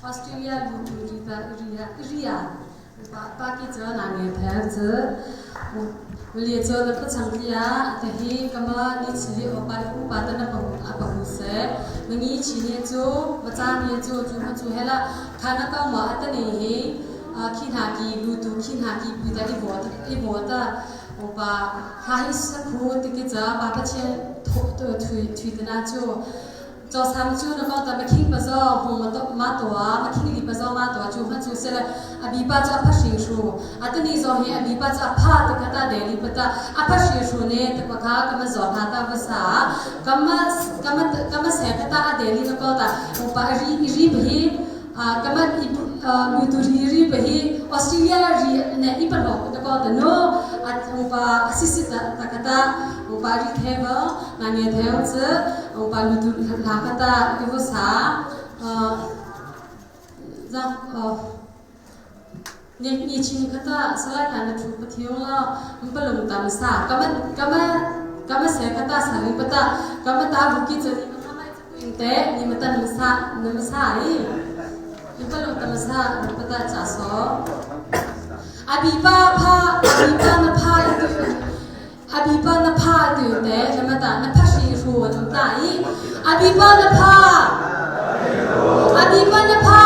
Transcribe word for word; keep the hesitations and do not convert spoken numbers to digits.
Australia lutu ri pa ri a, ri a. Pa, pa ki cha na nge thei cha. Uli cha na pa chang ki a, ta hi kama ni chi li o pa ku pa ta na pa, a pa ku se. Ma ngi chi ni chu, ma cha ni chu, chu ma chu hela. Kha na ka ma a ta ni hi, a, khi na ki lutu, khi na ki pu ta i bo ta, i bo ta. O pa, ha hi sa khu ti ki cha, pa pa chen tho, tho, thui, thui ta na chu. Chaw sam chu na kaw ta ma khing pa zo, hong ma to, ma to a, ma khing li pa zo, ma to a, chu ma chu se la, a bi pa cha pha shi shu. A ta ni zo hi, a bi pa cha pha ta ka ta de li pa ta, a pha shi shu ne, ta pa ka, ka ma zo na ta pa sa. Ka ma, ka ma, ka ma se ka ta a de li na kaw ta, o pa ri, ri pa hi, a, ka ma i, a, mi tu ri, ri pa hi, Australia ri ne i pa lo, ta kaw ta no, a, o pa a si si ta, ta ka ta, o pa ri the ba, na nge the o tse, o pa mi tu la ka ta, i vo sa, a, za, a, ne, ne chin ka ta, sa la ka na thu pa thiu la, m pa lung ta ma sa, ka ma, ka ma, ka ma se ka ta sa lung pa ta, ka ma ta bu ki cha ni ma ta ma te, ni ma ta na ma sa, na ma sa i. Ni pa lo ta ma sa, ni pa ta cha so. A bi pa pha, a bi pa na pha i tu. A bi pa na pha i tu te, na ma ta, na pha shi ru na ma ta i. A bi pa na pha. A bi pa na pha